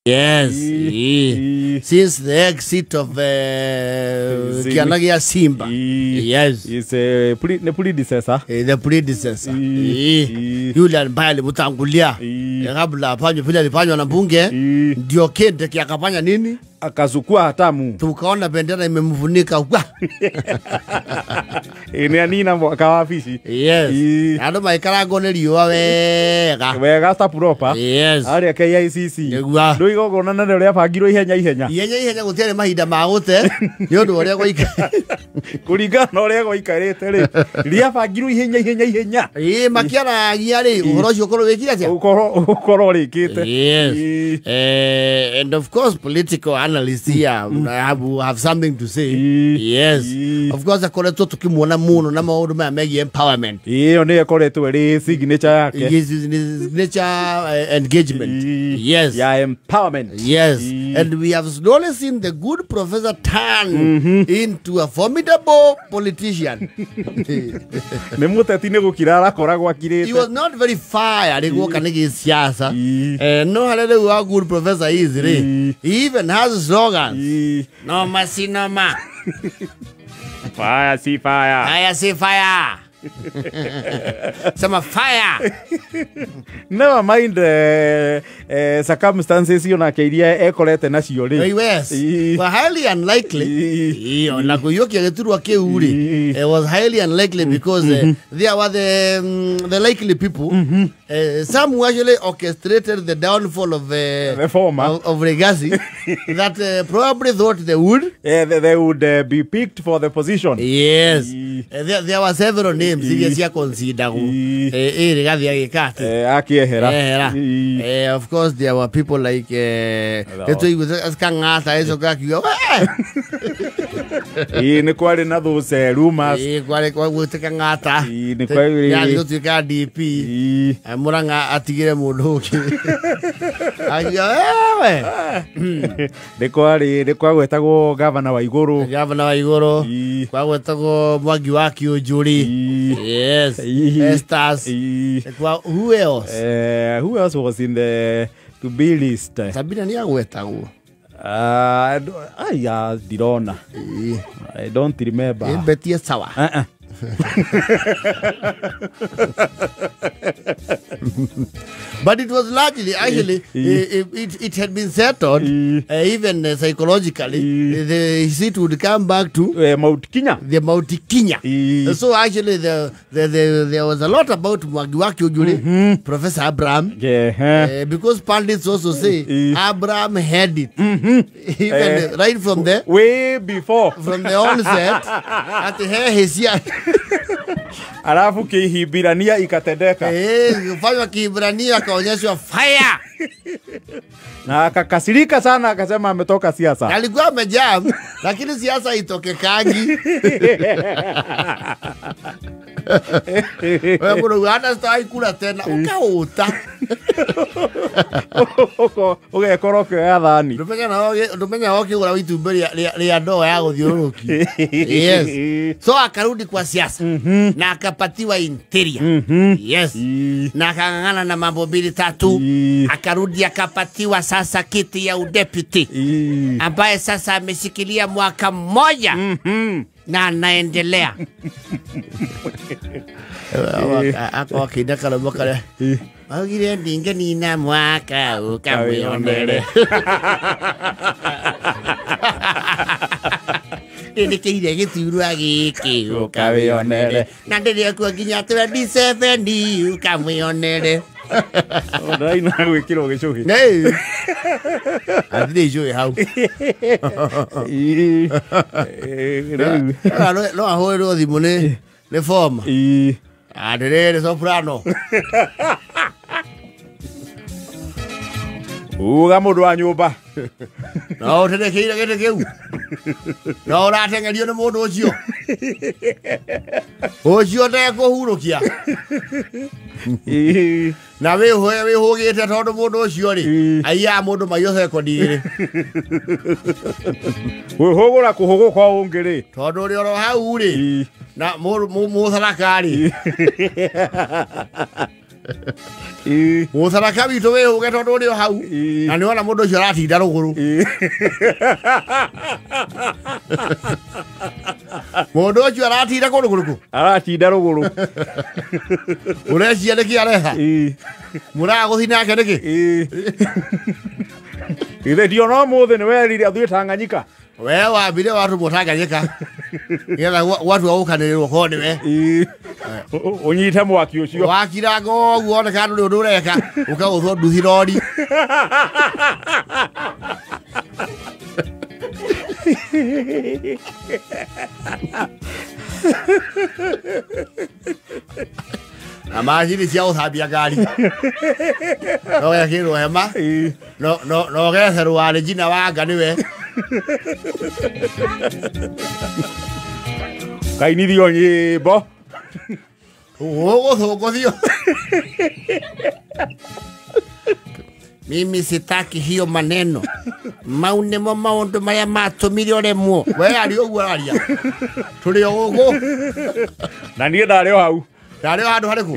Yes. Since the exit of kiana gĩa Simba. Yes. Is a predecessor. The predecessor. Yule ambaye alimtangulia kabla afanywe vile alifanywa na bunge, ndio Kindiki akafanya nini? Akazukua hatamu. Tukaona bendera imemfunika. Ine nina mwaka wafici. Yes. Andũ maikarangwo nĩ riũa wega. Wega ta proper. Yes. Arĩa KICC. Nĩguo. Rĩu igongona narĩo rĩabangirwo ihenya ihenya. Ihenya ihenya gũtiarĩ mahinda ma gũte nĩ ũndũ wa ũrĩa gwaikara. Kũringana na ũrĩa gwaikarĩte rĩ, rĩabangirwo ihenya ihenya ihenya. Ĩĩ, makĩaragia rĩ, ũhoro ũcio ũkorwo wĩkire atĩa? Ũkorwo ũrĩkĩte. Yes. And of course political analysts here have something to say. Yes. Of course akoretwo tukimuona muno na maũndũ maya megiĩ empowerment. Ĩyo nĩyo ĩkoretwo ĩrĩ signature yake. Yes, signature engagement. Yes. Ya empowerment. Yes. And we have slowly seen the good professor turn into a formidable politician. Nĩ mũteti nĩ gũkira arakoragwo akirĩte. He was not very far guoka nĩ gĩsiasa. No harĩa rĩu our good professor is rĩ. He even has slogans. Noma si noma. Fire si fire. Fire si fire. Sema fire. Never mind circumstances iyo nake iria ekorete nacio rĩ. Yes. Were highly unlikely. Ona kũiyũkia gĩturwa kĩu rĩ, it was highly unlikely because there were the likely people. Some who actually orchestrated the downfall of the former of Rigathi that probably thought they would. They would be picked for the position. Yes. There were several names iria cia consideragwo. Rigathi agĩka atĩ? Akĩehera. Of course there were people like nĩtũiguĩte Kang'ata ĩcoka akiuga Ĩĩ, nĩ kwarĩ na those rumors. Ĩĩ, kwarĩ gwĩte Kang'ata. Ĩĩ, nĩ kwarĩ. Yathiĩ gũtuĩka DP. Murang'a atigire mũndũ ũngĩ. Akiuga wewe. Nĩ kwarĩ, nĩ kwagwetagwo gavana wa Igũrũ. Gavana wa Igũrũ. Kwagwetagwo Mwangi wa Kĩũnjũri. Yes. Esters. Kwa who else? Who else was in the to be list? Sabina nĩ agwetagwo. Aya ndirona. I don't remember. Betie sawa. But it was largely, actually, it had been settled, even psychologically, the seat would come back to Mount Kenya. The Mount Kenya. So actually, there was a lot about Mwangi wa Kiunjuri, Professor Abraham, because pundits also say Abraham had it. Even right from there. Way before. From the onset, at his year. Alafu Kihibirania ikatendeka. Kufanywa Kihibrania akaonyeshwa fire. Na akakasirika sana akasema ametoka siasa. Alikuwa amejam lakini siasa itokekangi. Wewe kuna hata sitaki kula tena ukauta. Ugekora ũkĩoya thani. Ndumenya ũkĩgũra itumbĩ rĩa ndoo ya gũthiũrũrũkia. Yes. So akarudi kwa siasa na akapatiwa interior. Yes. Na akang'ang'ana na mambo mbili tatu, akarudi akapatiwa sasa kiti ya udeputy ambaye sasa ameshikilia mwaka mmoja na anaendelea. Ako akina kalamo kale. Augire ndinge nina mwaka ukamwionere. Nĩkĩire gĩturwa gĩkĩ ũkawĩonere. Na ndĩrĩ nginya 27 ũkamwĩonere. Ndaina gwĩkĩrwo gĩcũhĩ. Nĩ. Athire icũhĩ hau. No ahũrĩrwo thimũ nĩ former. Atĩrĩrĩ soprano. Uga mũndũ wa nyũmba. No ũterekeire gĩtĩ kĩu. No ũrateng'erio nĩ mũndũ ũcio. Ũcio ũtekũhurũkia. Na wĩhũgĩte tondũ mũndũ ũcio rĩ, aiyaga mũndũ maiyo sekondi igĩrĩ. Kwĩhũgũra kũhũgũka ũngĩ rĩ. Tondũ ũrĩ oro hau rĩ, na mũtharaka rĩ. Mũtharaka witũ wĩhũge tondũ ũrĩ o hau. Na nĩ wona mũndũ ũcio aratinda rũgũrũ. Mũndũ ũcio aratinda kũndũ kũrĩkũ? Aratinda rũgũrũ. Ũrecia nĩkĩ areha? Mũraga gũthiĩ nake nĩkĩ? Githĩ ti ona ũmũthĩ nĩ werire athiĩ Tanganyika? We wambire watũmwo Tanganyika nĩgetha gwatua gũkanĩrĩrwo korwo nĩwe. Ũnyite mwaki ũcio. Wakiranga ũguo wone kana ndũrĩ ũndũ ũreka ũkagũthwo nduthi rori. Na macini cia gũthambia ngari no gekĩrwo hema no getherwo warĩ njina wanga nĩwe. Kainithio nyĩmbo. Ũgũthũngũthio. Mimi sitaki hiyo maneno. Mau nĩmo maũndũ marĩa matũmire ũremwo. We aria ũguo araria. Tũrĩ o gũkũ. Na niĩ ndarĩ o hau. Ndarĩ o handũ harĩkũ?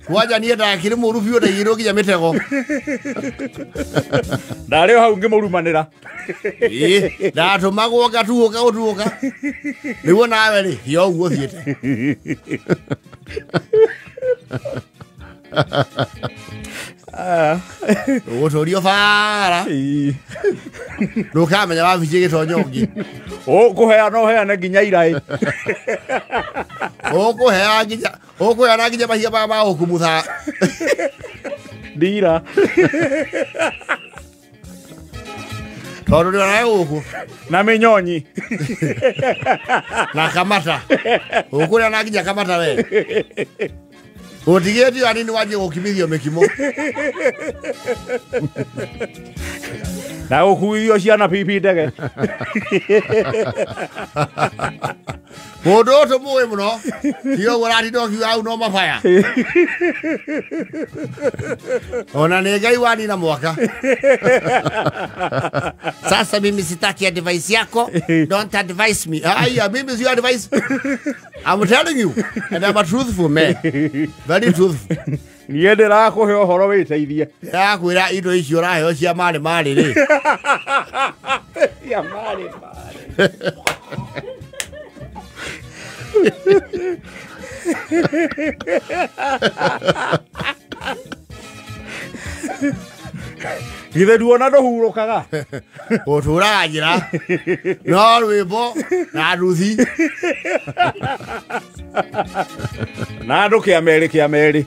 Kwanja niĩ ndakĩrĩ mũru biũ ndaigĩirwo nginya mĩtego. Ndarĩ o hau ngĩmũrumanĩra. Ndatũmagwo ngatuũka gũtuũka. Nĩguo nawe rĩ, ti o ũguo ũthiĩte. Ũgũtũrio bara. Ndũkamenya wabici ĩgĩtonya ũngĩ. Ũkũheana ũheane nginya iraĩ. Ũkũheana nginya mahiga maya ma gũkumutha. Ndira. Tondũ nĩ onawe gũkũ. Na mĩnyonyi. Na kamata. Ũkũrĩa na nginya kamata we. Ũtigĩtio anini wanjie gũkimithio mĩkimo. Na gũkuithio ciana pipi ndege. Mũndũ ũyũ tũmũĩ mũno. Ti ũguo ũratinda ũkiuga hau no mabaya. Ona nĩ Ngai wanina mwaka. Sasa mimi sitaki advice yako. Don't advise me. Aya, mimi sio advice. I'm telling you. And I'm a truthful man. Very truthful. Niĩ ndĩrakũhe ũhoro wĩteithie. Ndĩrakwĩra indo icio ũraheo cia marĩ marĩ rĩ. Cia marĩ marĩ. Githĩ nduona ndũhurũkaga? Ũtũraga njĩra no rwĩmbo na nduthi. Na andũ kĩa merĩ kĩa merĩ.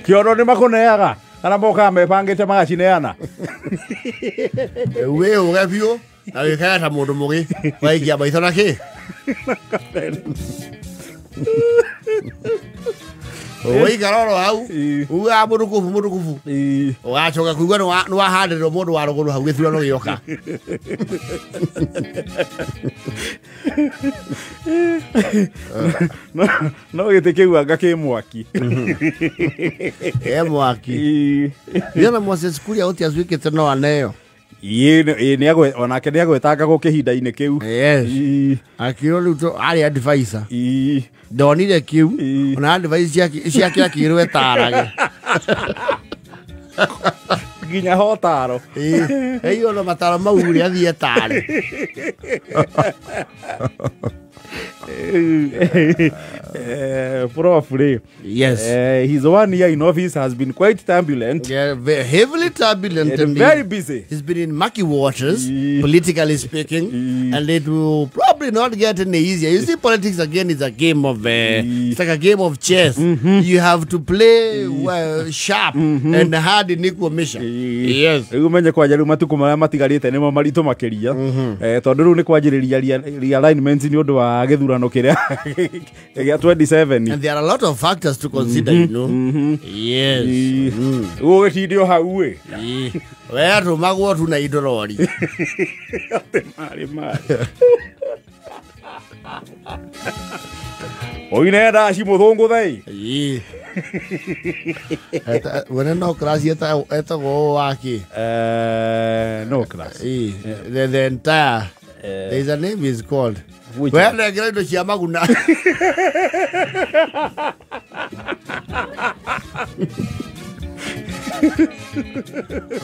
Kĩoro nĩ makũneaga kana mokaga mebangĩte magacineana. Wĩhũge biũ na wĩkage ta mũndũ mũgĩ waikia maitho na kĩ. Ũikara oro hau ugaga mũndũ mũndũ ũgacoka kũigua nĩ wahandĩrĩrwo mũndũ wa rũgũrũ hau gĩthurano gĩoka. No gĩtĩ kĩu anga kĩ mwaki. Ĩ mwaki. Ndĩrona Moses Kuria gũtiacuĩkĩte no aneo. Ĩĩ onake nĩagwetanga gũkĩhinda-inĩ kĩu. Yes. Akĩrwo rĩu arĩ advisor. Ndonire kĩu ona advice ciake akĩrwo etarage. Nginya hotaro. Ĩĩ ona mataro mau rĩ athiĩ etare. Prof rĩ. Yes. His 1 year in office has been quite turbulent. Yeah, very heavily turbulent and very busy. He's been in murky waters, politically speaking, and it will probably not get any easier. You see, politics again is a game of it's like a game of chess. You have to play sharp and hard in equal measure. Yes. Rĩu menye kwanja rĩu matukũ marĩa matigarĩte nĩmo maritũ makĩria. Tondũ rĩu nĩ kwanjĩrĩria realignments nĩ ũndũ wa gĩthurano kĩrĩa gĩa 27. And there are a lot of factors to consider, you know. Yes. Ũgĩtindio hau ĩ. We atũmagwo tu na indo rori. Atĩ marĩ marĩ. Oine ndaci mũthũngũ thei. Ĩĩ. Wene no class etagwo waki. No class. Ĩĩ. The entire there is a name is called. Which We nengera indo cia maguna.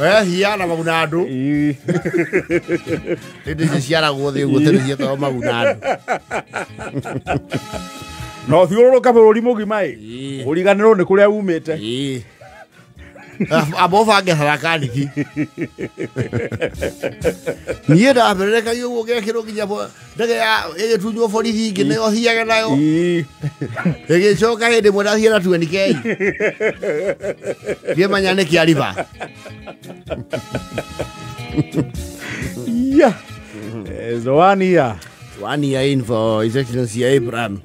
We hiana maguna andu. Ii. Indo icio ciaragwo thĩ ũguo tene cietagwo maguna andu. Na ũthiũrũrũka bũrũri mũgima ĩ. Ii. Ũriganĩrwo nĩ kũrĩa umĩte. Ii. Amba ũbange harakaniki. Niĩ ndambĩrĩrĩkagia ũguo ngekĩrwo nginya ndege ya ĩgĩtunywo borithi ingĩ nĩyo thiage nayo. Ii. Ĩgĩcoka hĩndĩ ĩmwe ndathiĩ na 20K. Ngĩmenya nĩ kĩariba. Yeah. Zoania 1 year in for His Excellency Abraham.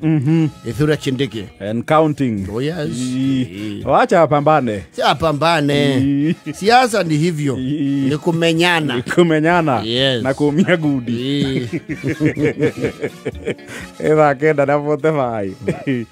Kithure Kindiki. And counting. Oh yes. Ii. Wacha apambane. Si apambane. Ii. Siasa ni hivyo. Ii. Ni kumenyana. Kumenyana. Yes. Na kumia gudi. Ii. Thaa 9:45.